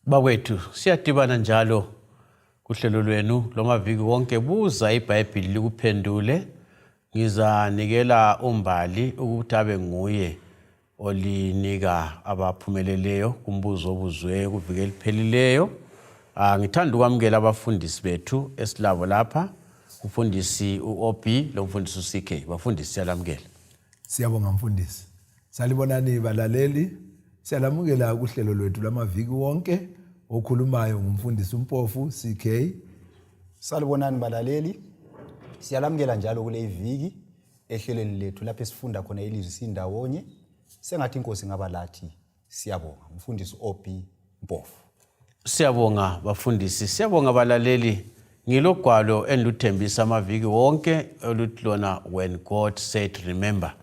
Bakwethu siyadibana njalo kuhlelo lwenu lomaviki wonke Buza Ibhayibhili likuphendule. Ngizanikela umbali ukuthi abe nguye olinika abaphumeleleyo kumbuzo obuzwe kuviki elipheleleyo. Ngithanda ukwamukela abafundisi bethu esilabo lapha, umfundisi uOB lomfundisi uCK. Bafundisi siyalamukela. Siyabonga mfundisi. Salibonani balaleli. Siyalamukela kuhlelo lwethu lamaviki wonke. Okhulumayo ngumfundisi uMpofu CK. Salibonani balaleli. Siyalamukela njalo kule iviki ehlelweni lethu lapho sifunda khona ilizwi sindawonye. Sengathi inkosi ngaba lathi siyabonga umfundisi OB Mpofu. Siyabonga bafundisi, siyabonga balaleli. Ngilogwalo enduthembisa amaviki wonke oluthi lona when God said remember.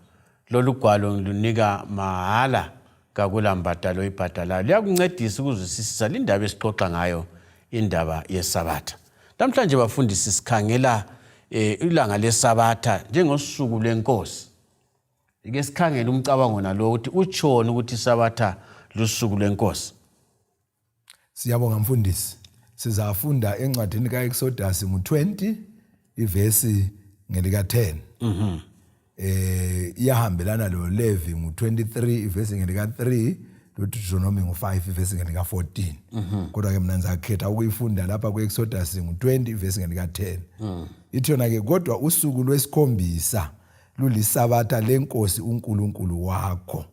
Lolu gwalo ngilunika mahala kakulambadalo ibhadalayo. Liyakuncedisa ukuzwisisa indaba esixoxa ngayo, indaba yeSabatha. Namhlanje bafundisi sikhangela ilanga leSabatha njengosuku lwenkosi. Ike sikhangela umcabango nalo ukuthi utshoni ukuthi iSabatha lusuku lwenkosi. Siyabonga mfundisi. Sizafunda encwadini kaExodus mu-20 ivesi ngelika 10. Iyahambelana lo Levi mu-23 ivesi ngelika 3, Deuteronomy mu-5 ivesi ngelika 14. Kodwa ke mina ngizakhetha ukuyifunda lapha kuExodus mu-20 ivesi ngelika 10. Ithi yona ke kodwa usuku lwesikhombisa luliSabatha lenkosi uNkulunkulu wakho.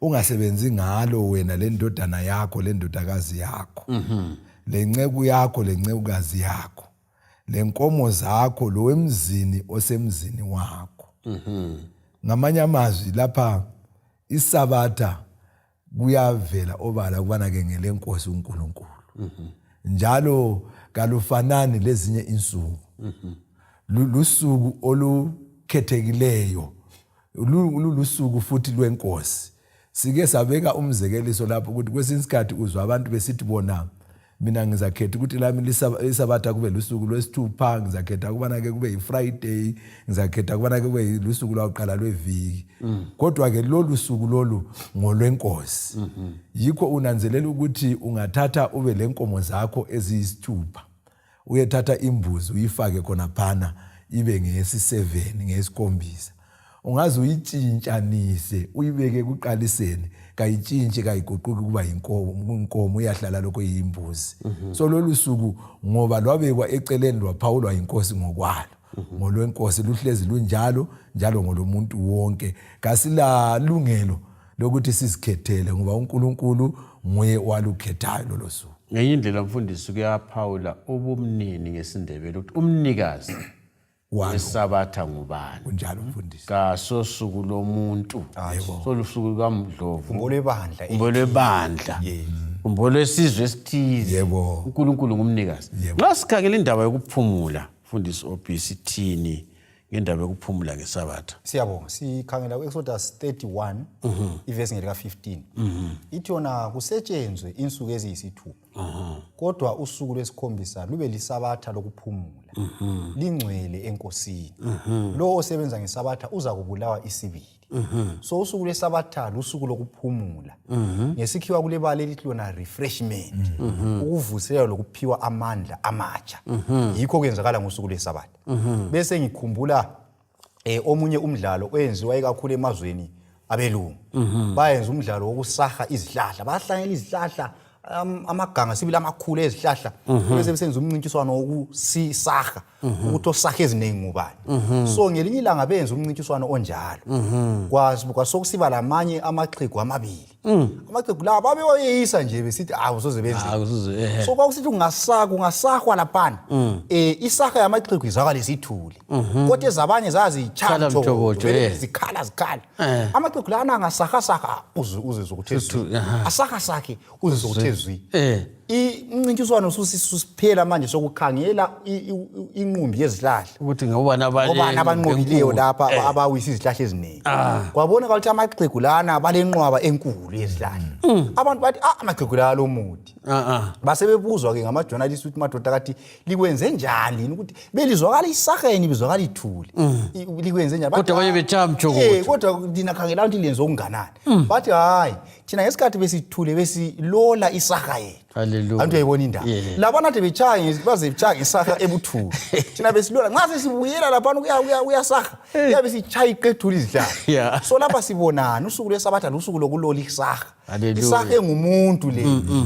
Ungasebenzi ngalo wena lendodana yakho lendodakazi yakho. Lenceku yakho lencekukazi yakho. Lenkomo zakho lowemzini osemzini wakho. Ngamanye amazwi lapha iSabatha kuyavela obala kubana ke ngelenkosi uNkulunkulu. Njalo kalufanani lezinye insuku. Lusuku olukhethekileyo. Lulusuku futhi lwenkosi. Sike sabeka umzekeliso lapho ukuthi kwesinye isikhathi uzwa abantu besithi bona mina ngizakhetha ukuthi lami iSabatha kube lusuku lwesithupha, ngizakhetha kubana ke kube yiFriday, ngizakhetha kubana ke kube lusuku lwaqala lweviki. Kodwa ke lolu suku lolu ngolwenkosi. Yikho unanzelela ukuthi ungathatha ube lenkomo zakho eziyisithupha, uyethatha imbuzi uyifake khona phana ibe ngeyesi7 ngeyesikhombisa. Ungaze uyitshintshanise uyibeke kuqaliseni kayitshintshe kayiguquki kuba inkomo uyahlala lokho yimbuzi. So lolu suku ngoba lwabekwa eceleni lwaphawulwa inkosi ngokwalo. Ngolwenkosi luhlezi lunjalo njalo ngolomuntu wonke. Kasila lungelo lokuthi sizikhethele ngoba uNkulunkulu nguye walukhethayo lolo suku. Ngenye indlela mfundisi kuyaphawula ubumnini ngesindebele ukuthi umnikazi weSabatha ngubani. Kunjalo mfundisi. Kasosuku lomuntu. Solusuku kaMdlovu. Umbolebandla. Umbolesizwe esithize. Yebo. uNkulunkulu ngumnikazi. Nxa sikhangela indaba yokuphumula, mfundisi obisi thini ngendaba yokuphumula ngeSabatha? Siyabonga. Sikhangela kuExodus 31 ivesi ngelika 15. Ithi yona kusetshenzwe insuku eziyisithupha. Kodwa usuku lwesikhombisa lube liSabatha lokuphumula. Lingcwele enkosini. Lo osebenza ngeSabatha uza kubulawa isibili. So usuku lweSabatha lusuku lokuphumula. Ngesikhiwa kule bali elithi lona refreshment. Ukuvuselela lokuphiwa amandla amatsha. Yikho kwenzakala ngosuku lweSabatha. Bese ngikhumbula omunye umdlalo oyenziwa ikakhulu emazweni abelungu. Bayenza umdlalo wokusaha izihlahla. Bahlanyela izihlahla amaganga sibili amakhulu ezihlahla bese besenza umncintiswano wokusisaha ukuthi osaha eziningi ngubani. So ngelinye ilanga benza umncintiswano onjalo. Kwasokusiba lamanye amaxhegu amabili. Amaxhegu la babeyoyisa nje besithi awusoze benze. So kwakusithi ungasahwa lapana. Isaha yamaxhegu izakala lesithuli. Kodwa ezabanye zazichala zikhala. Amaxhegu la angasaha uze zokuthezwe. Asaha sakhe uze zokuthezwe. Umncintiswano ususiphela manje sokukhangela inqumbi yezihlahla ukuthi ngobani abanqobileyo lapha abawisa izihlahla eziningi. Kwabona ukuthi amaxhegu lana balenqwaba enkulu yezihlahla. Abantu bathi amaxhegu la lomuthi. Basebebuzwa ke ngamajournalist ukuthi madoda kathi likwenze njani ukuthi belizwakala isaheni bizwakala ithuli. Likwenze njani? Kodwa abanye bethamthokoza. Kodwa dina khangela ukuthi lenze okunganani. Bathi hayi thina ngesikhathi besithule besilola isaha yethu. Hallelujah. Abantu uyayibona indaba. Labana ade bechaya baze bechaya ngesakha ebuthulu. Thina besilona nxa sesibuyela lapha uyasakha. Yabe sichaya iqethula izidlala. So lapha sibonana usuku lwesabatha lusuku lokulola isakha. Isakha engumuntu le.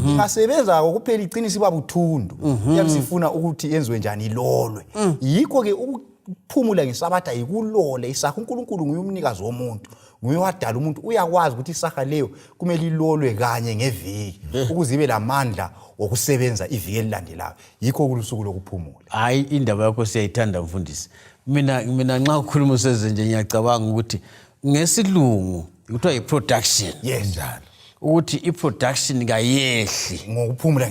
Ingasebenza ukuphela icini siba buthundu. Yabe sifuna ukuthi yenziwe njani ilolwe. Yikho ke ukuphumula ngesabatha yikulole isakha. uNkulunkulu nguye umnikazi womuntu. Nguye wadala umuntu uyakwazi ukuthi isakha leyo kumele ilolwe kanye ngeviki ukuze ibe lamandla okusebenza iviki elilandelayo. Yikho kulusuku lokuphumula. Hayi indaba yakho siyayithanda mfundisi. Mina nxa ukhuluma useze nje ngiyacabanga ukuthi ngesilungu kuthiwa i-production. Njalo. Ukuthi i-production kayehli ngokuphumula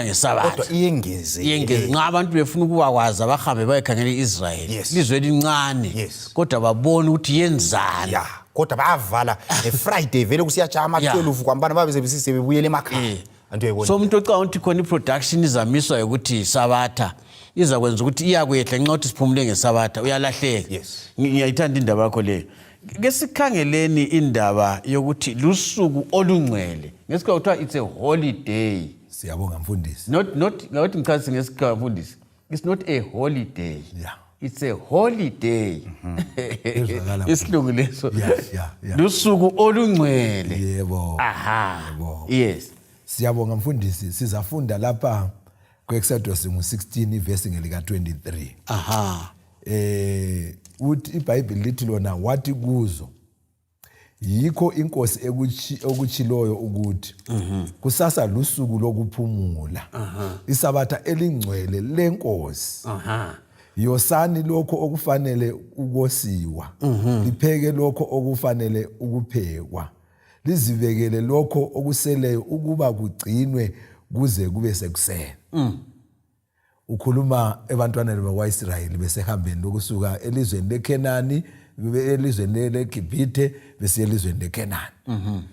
ngesabatha. Kodwa iyengeze. Nxa abantu befuna ukubakwazi abahambe bayekhangela i-Israel. Lizwe elincane. Kodwa babona ukuthi yenzani. Kodwa bayavala Friday vele kusiyajama 12 kwambana babe sebebuyele emakhaya. So umuntu ocanga ukuthi khona i-production izamiswa ukuthi isabatha izakwenza ukuthi iyakwehla nxa uthi siphumule ngesabatha uyalahleka. Ngiyayithanda indaba yakho leyo. Ngesikhangeleni indaba yokuthi lusuku olungcwele. Ngesikhathi kuthiwa it's a holiday. Siyabonga mfundisi. Not ngathi ngichaze ngesikhathi mfundisi. It's not a holiday. It's a holiday. Isilungu leso. Lusuku olungcwele. Yebo. Yes. Siyabonga mfundisi sizafunda lapha ku-Exodus 16 ivesi ngelika 23. Uthi iBhayibheli lithi lona wathi kuzo yikho inkosi okutshiloyo ukuthi kusasa lusuku lokuphumula isabatha elingcwele lenkosi. Yosani lokho okufanele ukosiwa lipheke lokho okufanele ukuphekwa lizibekele lokho okuseleyo ukuba kugcinwe kuze kube sekuseni. Ukhuluma ebantwaneni bakwaIsrayeli besehambeni lokusuka elizweni leKhenani elizweni leGibhithe besiya elizweni leKhenani.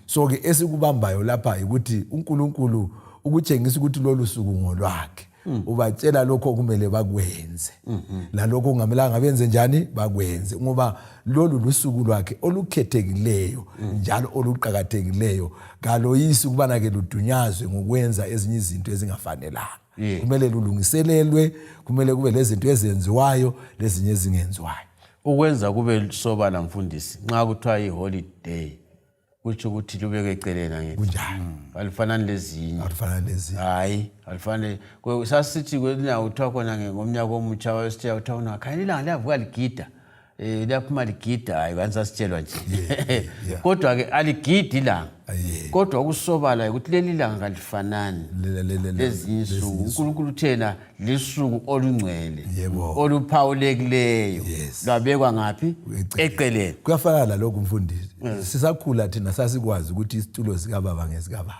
So ke esikubambayo lapha ukuthi uNkulunkulu ukutshengisa ukuthi lolu suku ngolwakhe. Ubatshela lokho okumele bakwenze. Lalokho kungamelanga benze njani bakwenze ngoba lolu lusuku lwakhe olukhethekileyo njalo oluqhakathekileyo kaloyisi ukubana ke ludunyazwe ngokwenza ezinye izinto ezingafanelanga. Kumele lulungiselelwe, kumele kube lezinto ezenziwayo lezinye ezingenziwayo. Ukwenza kube sobala mfundisi nxa kuthiwa iholiday kuthi ukuthi lubeke eceleni ngithi kunjani alifanani lezinye. Hayi alifanele sasithi kwena uthiwa khona ngomnyaka omutsha wasithi uthiwa khayilanga liyavuka ligida liyaphuma ligida hayi kanisasitshelwa nje. Kodwa ke aligidi ilanga. Kodwa ukusobala ukuthi leli langa kalifanani lezinye insuku. uNkulunkulu uthena lisuku olungcwele oluphawulekileyo labekwa ngaphi eceleni. Kuyafana lalokho mfundisi. Sisakhula thina sasikwazi ukuthi isitulo sikababa ngesikababa.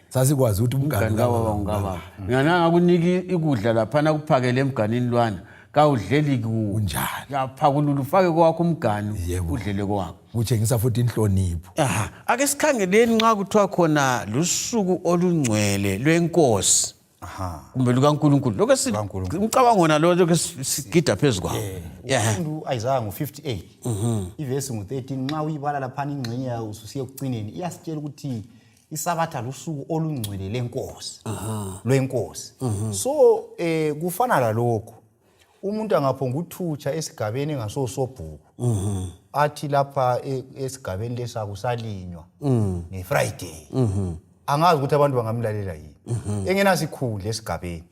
Sasikwazi ukuthi umganu kababa. Ngananga kuniki ikudla laphana kuphakele emganini lwana. Kawudleli kunjani yaphakulula ufake kwakho umganu udlele kwakho kutshengisa futhi inhlonipho. Ake sikhangeleni nxa kuthiwa khona lusuku olungcwele lwenkosi kumbe lukaNkulunkulu lokho sicabango wona lokho sigida phezukwayo. Isaiah 58 ivesi 13 nxa uyibala lapha ingxenye yayo ususiye ekucineni iyasitshela ukuthi isabatha lusuku olungcwele lenkosi lwenkosi. So kufana lalokho umuntu angaphonga uthutsha esigabeni engasosobhuku athi lapha esigabeni lesakusalinywa ngeFriday angazi ukuthi abantu bangamlalela yini engenasikhulu esigabeni.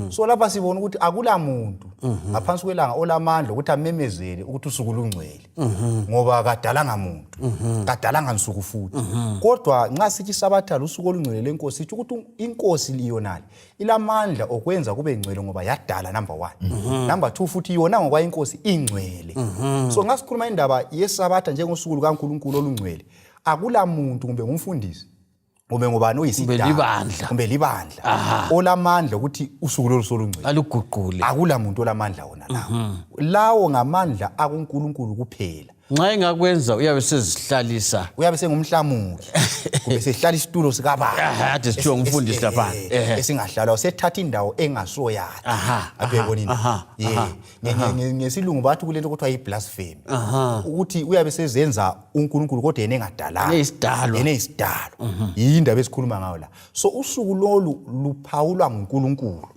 So lapha sibona ukuthi akula muntu ngaphansi kwelanga olamandla ukuthi amemezele ukuthi usuku lungcwele ngoba kadalanga muntu kadalanga nsuku futhi. Kodwa nxa sithi sabatha lusuku olungcwele lenkosi sithi ukuthi inkosi liyonali ilamandla okwenza kube ngcwele ngoba yadala number 1. Number 2 futhi yona ngokwa inkosi ingcwele. So ngasikhuluma indaba yesabatha njengosuku lukaNkulunkulu olungcwele akula muntu kumbe ngumfundisi kumbe ngubani oyisidala kumbe libandla olamandla ukuthi usuku lolu solungcwele aluguqule. Akula muntu olamandla wona lawo ngamandla akuNkulunkulu kuphela nxa engakwenza uyabe sezihlalisa uyabe sengumhlamuki kumbe sehlala isitulo sikababa ade sithiwa umfundisi lapha esingahlala usethatha indawo engasoyakhe akuyebona ngesilungu bathi kulento kuthiwa yi-blasphemy ukuthi uyabe sezenza uNkulunkulu kodwa yena engadalanga yena isidalo yindaba esikhuluma ngayo la. So usuku lolu luphawulwa nguNkulunkulu,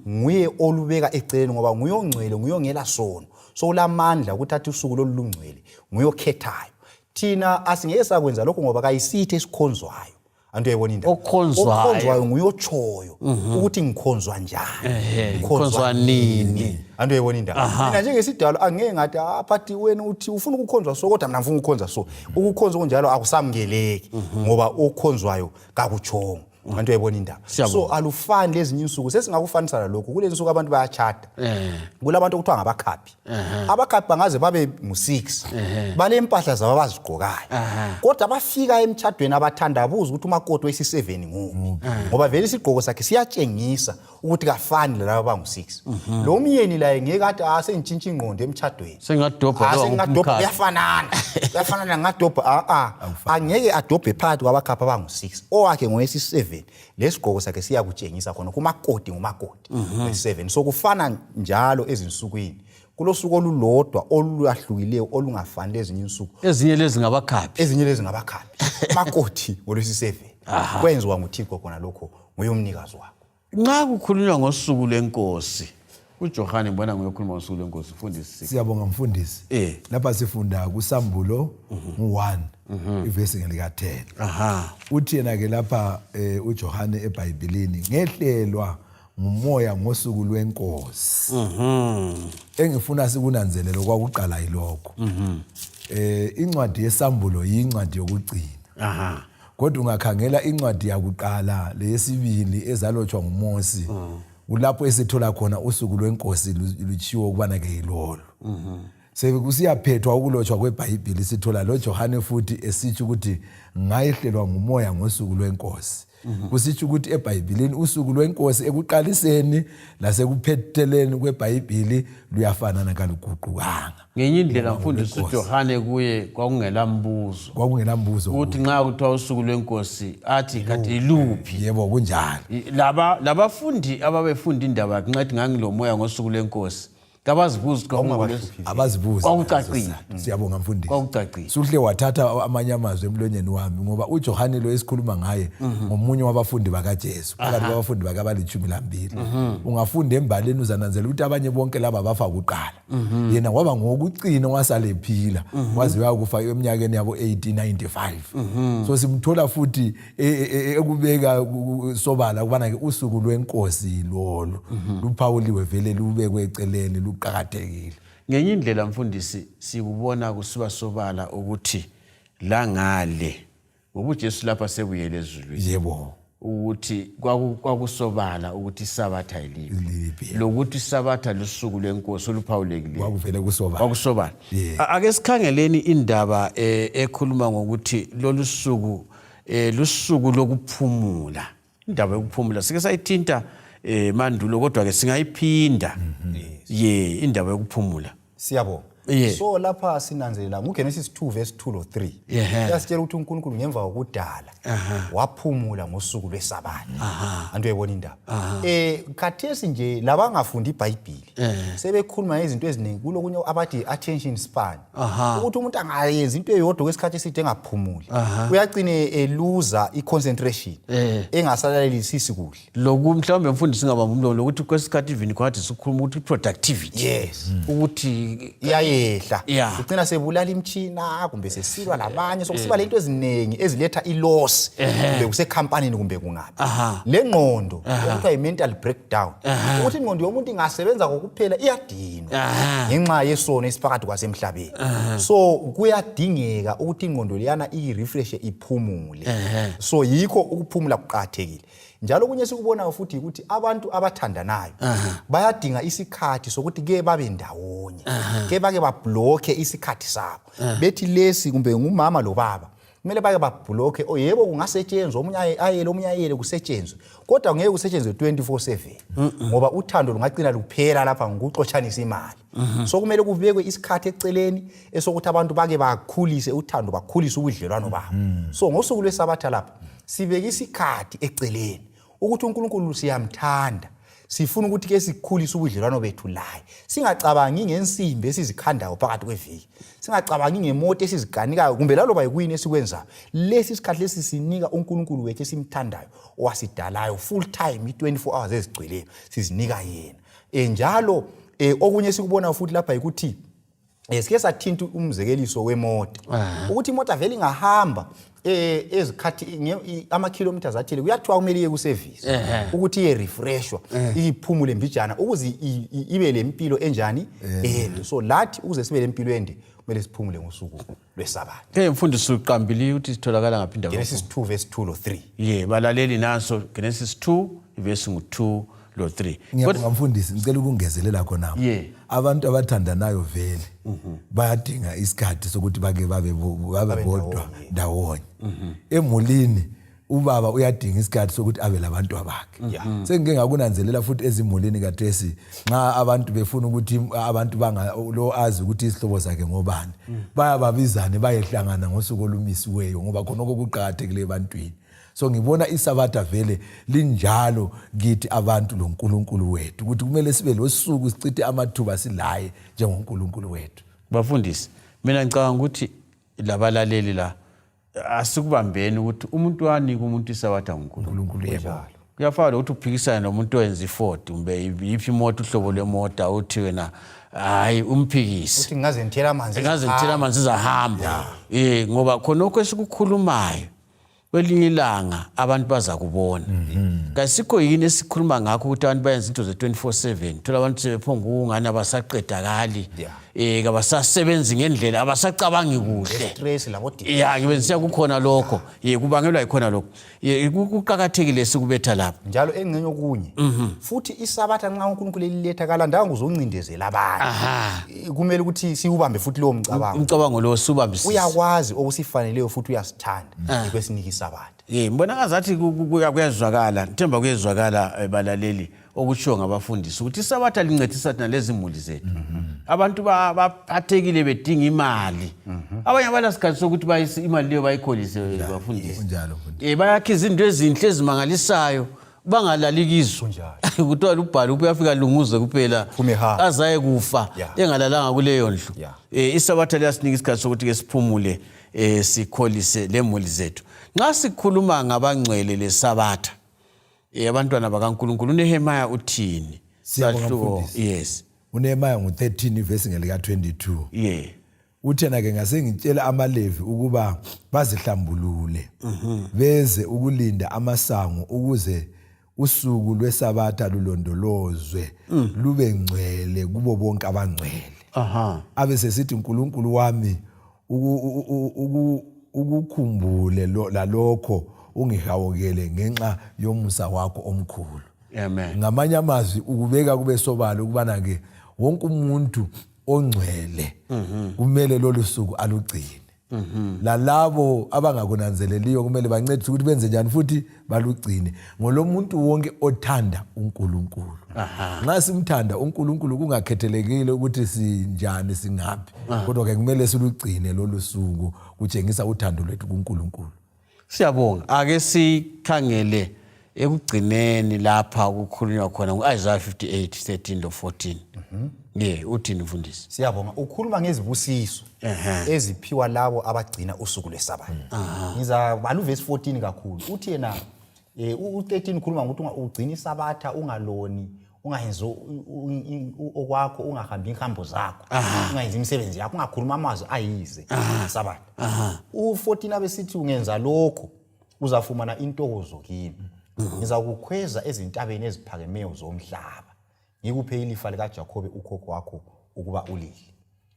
nguye olubeka eceleni ngoba nguye ongcwele, nguye ongela sono. So ulamandla ukuthi athi usuku lolu lungcwele, nguye okhethayo. Thina asingeke sakwenza lokho ngoba kayisithi esikhonzwayo. Antu uyayibona indaba. Okhonzwayo nguye otshoyo ukuthi ngikhonzwa njani, ngikhonzwa nini. Antu uyayibona indaba. Mina njengesidalo angeke ngathi aphathi wena uthi ufuna ukukhonzwa so kodwa mina ngifuna ukukhonzwa so. Ukukhonzwa kunjalo akusamkeleki ngoba okhonzwayo kakutshongo. Antu uyayibona indaba. So alufani lezinye insuku sesingakufanisa lokho. Kule insuku abantu bayachata. Kulabantu okuthiwa ngabakhaphi. Abakhaphi bangaze babe mu6. Bale impahla zabo abazigqokayo. Kodwa bafika emtchadweni abathandabuza ukuthi umakoti wesi7 nguphi. Ngoba vele isigqoko sakhe siyatshengisa ukuthi kafani lalabo abangu6. Lo myeni la ngeke athi sengitshintsha ingqondo emtchadweni. Sengadobha kuyafanana. Kuyafanana ngadobha angeke adobhe phakathi kwabakhaphi abangu6. Owakhe ngowesi7. Lesigqoko sakhe siyakutshengisa khona kumakoti ngumakoti wesi7. So kufana njalo ezinsukwini. Kulosuku olulodwa olulahlukileyo olungafani lezinye insuku. Ezinye lezi ngabakhaphi. Makoti ngolwesi7. Kwenziwa nguThixo khona lokho nguye umnikazi wakho. Nxa kukhulunywa ngosuku lenkosi, uJohane mbona ngokukhuluma ngosuku lenkosi mfundisi. Siyabonga mfundisi. Lapha sifunda kuSambulo 1 ivesi lika10. Uthi yena ke lapha uJohane eBhayibhelini ngehlelwa ngumoya ngosuku lwenkosi. Engifuna sikunanzelele kwakuqala yilokho. Incwadi yeSambulo yincwadi yokugcina. Kodwa ungakhangela incwadi yakuqala leyesibili ezalotshwa nguMosi, ulapho esithola khona usuku lwenkosi lutshiwo kubana ke yilolo. Sekusiyaphethwa ukulotshwa kweBhayibheli sithola loJohane futhi esitsho ukuthi ngayehlelwa ngumoya ngosuku lwenkosi. Kusitsho ukuthi eBhayibhelini usuku lwenkosi ekuqaliseni lasekuphetheleni kweBhayibheli luyafanana kaluguqukanga. Ngenye indlela mfundisi uJohane kuye kwakungelambuzo. Ukuthi nxa kuthiwa usuku lwenkosi athi kanti iluphi? Yebo kunjalo. Labafundi ababefunda indaba nqathi ngangilomoya ngosuku lwenkosi. Kabazibuza abazibuza kwakucacile. Siyabonga mfundisi. Kwakucacile. Suhle wathatha amanye amazwi emlonyeni wami ngoba uJohane lo esikhuluma ngaye ngomunye wabafundi bakaJesu phakathi kwabafundi baka12. Ungafunda embaleni uzananzela ukuthi abanye bonke laba bafa kuqala. Yena waba ngokucina wasala ephila waze wakufa eminyakeni yabo 1895. So simthola futhi ekubeka sobala kubana ke usuku lwenkosi lolo luphawuliwe vele lubekwe eceleni luqhakathekile. Ngenye indlela mfundisi sikubona kusiba sobala ukuthi la ngale ngoba uJesu lapha sebuyele ezulwini. Yebo. Ukuthi kwakusobala ukuthi isabatha yiliphi. Lokuthi isabatha lusuku lwenkosi oluphawulekileyo. Kwakuvele kusobala. Kwakusobala. Ake sikhangeleni indaba ekhuluma ngokuthi lolu suku lusuku lokuphumula. Indaba yokuphumula sike sayithinta mandulo kodwa ke singayiphinda indaba yokuphumula. Siyabonga. So lapha sinanzelela nguGenesis 2 verse 2 lo 3. Yasitshela ukuthi uNkulunkulu ngemva kokudala waphumula ngosuku lweSabatha. Antu uyayibona indaba. Khathesi nje labangafundi iBhayibheli sebekhuluma izinto eziningi kulokunye abathi attention span. Ukuthi umuntu angayenza into eyodwa kwesikhathi eside engaphumuli. Uyagcine eluza iconcentration. Engasalelisisi kuhle. Lokhu mhlawumbe mfundisi ngabamba umlomo lokuthi kwesikhathi even kwathi sikhuluma ukuthi productivity. Ukuthi yehla ugcina sebulala imtshina kumbe sesilwa labanye sokusiba lento eziningi eziletha iloss kumbe kusecompany kumbe kungaphi lengqondo okuthiwa i-mental breakdown ukuthi ingqondo yomuntu ingasebenza kokuphela iyadinwa ngenxa yesono esiphakathi kwasemhlabeni. So kuyadingeka ukuthi ingqondo liyana i-refresh iphumule. So yikho ukuphumula kuqhathekile. Njalo kunye sikubona futhi ukuthi abantu abathandanayo bayadinga isikhathi sokuthi ke babe ndawonye. Ke bake bablock isikhathi sabo. Bethi lesi kumbe ngumama lo baba kumele bake bablock yebo kungasetshenzwa omunye ayele omunye ayele kusetshenzwe kodwa ngeke kusetshenzwe 24/7 ngoba uthando lungagcina luphela lapha ngokuxotshanisa imali so kumele kubekwe isikhathi eceleni esokuthi abantu bake bakhulise uthando bakhulise ubudlelwano babo so ngosuku lwesabatha lapha sibeke isikhathi eceleni ukuthi uNkulunkulu siyamthanda sifuna ukuthi ke sikhulise ubudlelwano bethu laye singacabangi ngensimbi esizikhandayo phakathi kweviki singacabangi ngemoto esiziganikayo kumbe laloba yikuyini esikwenzayo lesi isikhathi lesi sinika uNkulunkulu wethu esimthandayo owasidalayo full time 24 hours ezigcweleyo sizinika yena njalo okunye sikubona futhi lapha ukuthi sike sathinta umzekeliso wemoto ukuthi imoto vele ingahamba ezikhathi ama-kilometers athile kuyathiwa kumele iye ku-service ukuthi iye refreshwa iphumule mbijana ukuze ibe lempilo enjani so lathi ukuze sibe lempilo ende kumele siphumule ngosuku lwesabatha. Mfundisi uqambile ukuthi sitholakala ngaphi indawo Genesis 2 verse 2 lo 3 balaleli naso Genesis 2 verse 2 lo 3 ngiyabonga mfundisi ngicela ukungezelela khona abantu abathandanayo vele bayadinga isikhathi sokuthi bake babe bodwa ndawonye emulini ubaba uyadinga isikhathi sokuthi abe labantu abakhe sengike ngakunanzelela futhi ezimulini kathesi nxa abantu befuna ukuthi abantu lo azi ukuthi isihlobo sakhe ngobani bayababizana bayehlangana ngosuku olumisiweyo ngoba khonoko kuqhakathekile ebantwini so ngibona isabatha vele linjalo kithi abantu loNkulunkulu wethu ukuthi kumele sibe losuku sicithe amathuba silaye njengoNkulunkulu wethu. Bafundisi mina ngicabanga ukuthi labalaleli la asikubambeni ukuthi umuntu wanika umuntu isabatha ngoNkulunkulu njalo kuyafana ukuthi uphikisane nomuntu oyenza iFord kumbe yiphi imoto uhlobo lwemoto uthi wena hayi umphikisi uthi ngaze ngithela amanzi zahamba ngoba khonoko esikukhulumayo kwelinye ilanga abantu baza kubona kasikho yini esikhuluma ngakho ukuthi abantu bayenza into ze-24/7 thola abantu sebephonga ukungana abasaqedakali kabasasebenzi ngendlela abasacabangi kuhle stress labo ngibe siya kukhona lokho kubangelwa yikhona lokho kuqhakathekile sikubetha lapha njalo engcenye okunye futhi isabatha nxa uNkulunkulu eliletha kalandanga uzoncindezela abantu kumele ukuthi siubambe futhi lo umcabango lo subambisisa uyakwazi okusifaneleyo futhi uyasithanda kwesinika isabatha mbona ngazathi kuyezwakala ngithemba kuyezwakala balaleli okushiwo ngabafundisi ukuthi isabatha lincedisa thina lezi imuli zethu abantu baphathekile bedinga imali abanye abalasikhathi sokuthi bayise imali leyo bayikholise bafundisi bayakha izinto ezinhle ezimangalisayo bangalali kizo kuthiwa lubhalo uyafika lunguze kuphela azaye kufa engalalanga kuleyo ndlu isabatha liyasinika isikhathi sokuthi ke siphumule sikholise lemuli zethu nxa sikhuluma ngabangcwele lesabatha abantwana bakaNkulunkulu uNehemiya uthini yes uNehemiya ngo13 verse ngelika 22 uthena ke ngase ngitshela amaLevi ukuba bazihlambulule beze ukulinda amasango ukuze usuku lwesabatha lulondolozwe lube ngcwele kubo bonke abangcwele abe sesithi uNkulunkulu wami ukukhumbule lalokho ungihawukele ngenxa yomusa wakho omkhulu. Amen. Ngamanye amazwi ukubeka kube sobala ukubana ke wonke umuntu ongcwele kumele lolu suku alugcine. Lalabo abangakunanzeleliyo kumele bancedise ukuthi benze njani futhi balugcine ngolomuntu wonke othanda uNkulunkulu. Nxa simthanda uNkulunkulu kungakhethelekile ukuthi sinjani singaphi kodwa ke kumele silugcine lolu suku kutshengisa uthando lwethu kuNkulunkulu. Siyabonga. Ake sikhangele ekugcineni lapha ukukhulunywa khona ngo-Isaiah 58:13 to 14. Uthini mfundisi? Siyabonga. Ukhuluma ngezibusiso eziphiwa labo abagcina usuku lwesabatha. Ngizabala uverse 14 kakhulu. Uthi yena u13 ukhuluma ngokuthi ugcina isabatha ungaloni, ungayenzi okwakho, ungahambi inhambo zakho, ungayenzi imisebenzi yakho, ungakhuluma amazwi ayize isabatha. U14 abesithi ungenza lokho uzafumana intokozo kimi. Ngizakukhweza ezintabeni eziphakemeyo zomhlaba. Ngikuphe ilifa lika Jacobe ukhokho wakho ukuba ulile.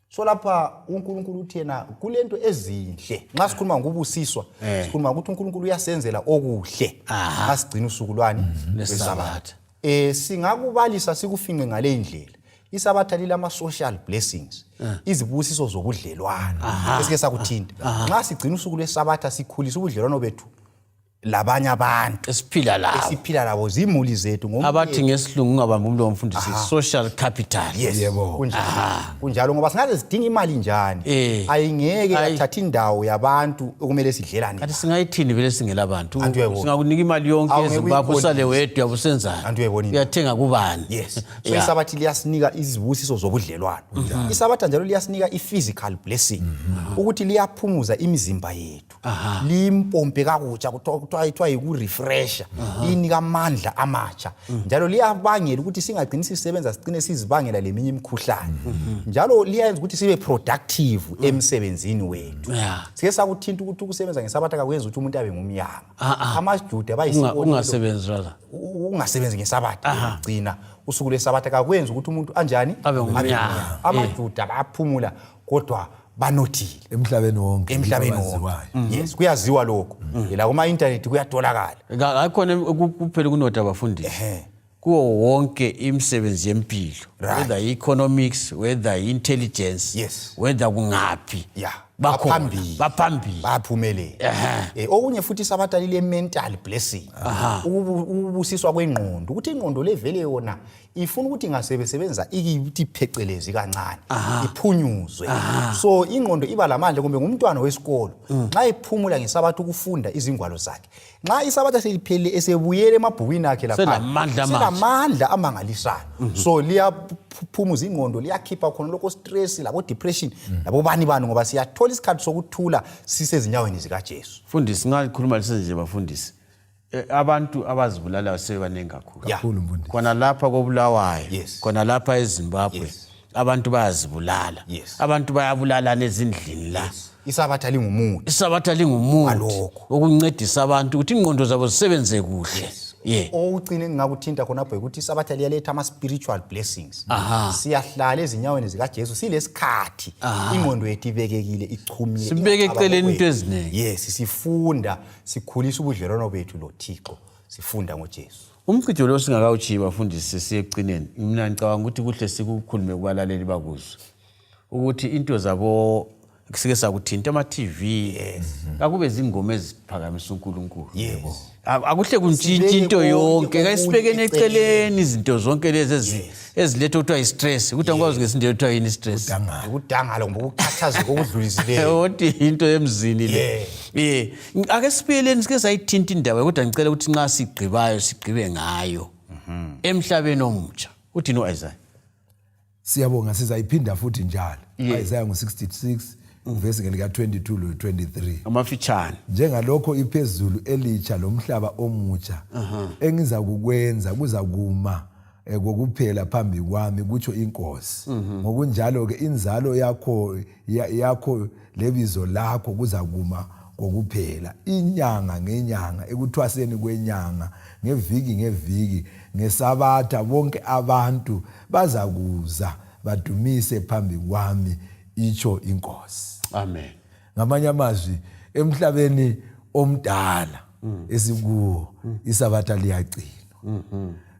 So lapha uNkulunkulu uthi yena kulento ezinhle. Nxa sikhuluma ngobusiswa, sikhuluma ukuthi uNkulunkulu uyasenzela okuhle. Asigcina usuku lwani lesabatha. Singakubalisa sikufinqe ngale indlela. isabatha lilama social blessings izibusiso zobudlelwano esike sakuthinta nxa sigcina usuku lwesabatha sikhulisa ubudlelwano bethu labanye abantu esiphila labo zimuli zethu abathi ngesilungu ungabamba umlo womfundisi social capital. Yebo kunjalo ngoba singaze sidinga imali njani ayingeke yathatha indawo yabantu okumele sidlelane kanti singayithini vele singela abantu singakunika imali yonke eZimbabwe usale wedwa ubusenzani uyathenga kubani. So isabathi liyasinika izibusiso zobudlelwano isabatha njalo liyasinika i-physical blessing ukuthi liyaphumuza imizimba yethu limpompe kakutsha kuthiwa yiku-refresher inika amandla amatsha njalo liyabangela ukuthi singagcini sisebenza sigcine sizibangela leminye imikhuhlane njalo liyenza ukuthi sibe productive emsebenzini wethu. Sike sakuthinta ukuthi ukusebenza ngesabatha kakwenza ukuthi umuntu abe ngumyanga amaJuda ungasebenzi ngesabatha gcina usuku lwesabatha kakwenza ukuthi umuntu anjani abe ngumyanga. amaJuda bayaphumula kodwa banothile emhlabeni wonke yes kuyaziwa lokho la kuma internet kuyatholakala ngakhona kuphela kunota abafundisi kuwo wonke imisebenzi yempilo whether economics whether intelligence whether kungaphi baphambili baphumelele. Okunye futhi isabatha lile mental blessing ubusiswa kwengqondo ukuthi ingqondo levele yona ifuna ukuthi ngasebenza ikithi phecelezi kancane iphunyuzwe so ingqondo iba lamandla kumbe ngumntwana wesikolo nxa iphumula ngesabatha ukufunda izingwalo zakhe nxa isabatha seliphelele esebuyele emabhukwini akhe lapha selamandla amangalisayo so liyaphumuza ingqondo liyakhipha khona lokho stress labo depression labo bani ngoba siyathola isikhathi sokuthula sisezinyaweni zikaJesu. Fundisi ngalikhuluma lisenje bafundisi abantu abazibulala sebanengi kakhulu khona lapha koBulawayo khona lapha eZimbabwe abantu bayazibulala abantu bayabulalana ezindlini la isabatha lingumuthi okuncedisa abantu ukuthi ingqondo zabo zisebenze kuhle. Okucine ngingakuthinta khonapho ukuthi isabatha liyaletha ama spiritual blessings siyahlala ezinyaweni zikaJesu silesikhathi ingqondo yethu ibekekile ichumile sibeke eceleni into ezinengi sifunda sikhulisa ubudlelwano bethu loThixo sifunda ngoJesu. Umcijo lo singakawuchiyi bafundisi siyeqineni mina ngicabanga ukuthi kuhle sikukhulume kubalaleli bakuzwe ukuthi into zabo kusike sakuthinta ama TV akube zingoma eziphakamisa uNkulunkulu akuhle kuntshintshwe into yonke kayisibekene eceleni izinto zonke lezi eziletha ukuthiwa i-stress ukuthi angikwazi ngesindebele ukuthiwa yini i-stress ukudangala ngoba ukukhathazeka okudlulisileyo othi into emzini le ake sibuyeleni sike sayithinta indaba kodwa ngicela ukuthi nxa sigqibayo sigqibe ngayo emhlabeni omutsha uthi no Isaiah siyabonga sizayiphinda futhi njalo Isaiah ngo66 verse ngelika 22 lo 23 amafitshane njengalokho iphezulu elitsha lomhlaba omutsha engiza kukwenza kuza kuma kokuphela phambi kwami kutsho inkosi ngokunjalo ke inzalo yakho lebizo lakho kuza kuma kokuphela inyanga ngenyanga ekuthwaseni kwenyanga ngeviki ngeviki ngesabatha bonke abantu bazakuza badumise phambi kwami itsho inkosi. Amen. Ngamanye amazwi emhlabeni omdala esikuwo isabatha liyagcinwa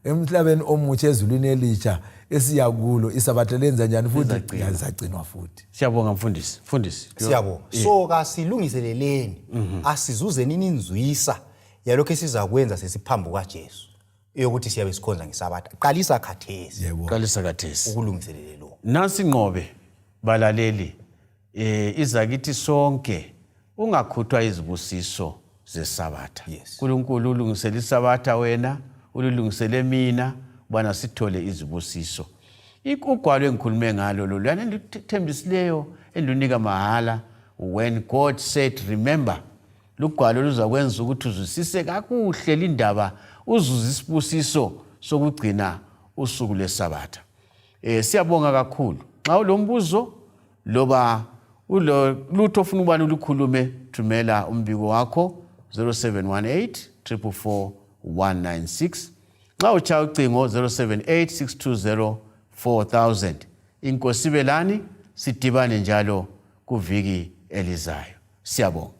emhlabeni omutsha ezulwini elitsha esiyakulo isabatha lenza njani futhi yazagcinwa futhi. Siyabonga mfundisi siyabonga so kasilungiseleleni asizuzeni inzwisa yalokho esizakwenza sesiphambi kaJesu eyokuthi siyabe sikhonza ngesabatha qalisa khathesi ukulungiselela lo nasi ngobe balaleli izakithi sonke ungakhuthwa izibusiso zesabatha uNkulunkulu ulungisele isabatha wena ulungisele mina bwana sithole izibusiso ikugwalo engikhulume ngalo lo lana endithembisileyo endinika mahala when God said remember lugwalo luzakwenza ukuthi uzwisise kakuhle lindaba uzuza isibusiso sokugcina usuku lesabatha. Siyabonga kakhulu nxa ulombuzo loba lutho ofuna ubani ulukhulume thumela umbiko wakho 0718 444 196 nxa utshaya ucingo 078 620 4000. Inkosi belani sidibane njalo kuviki elizayo. Siyabonga.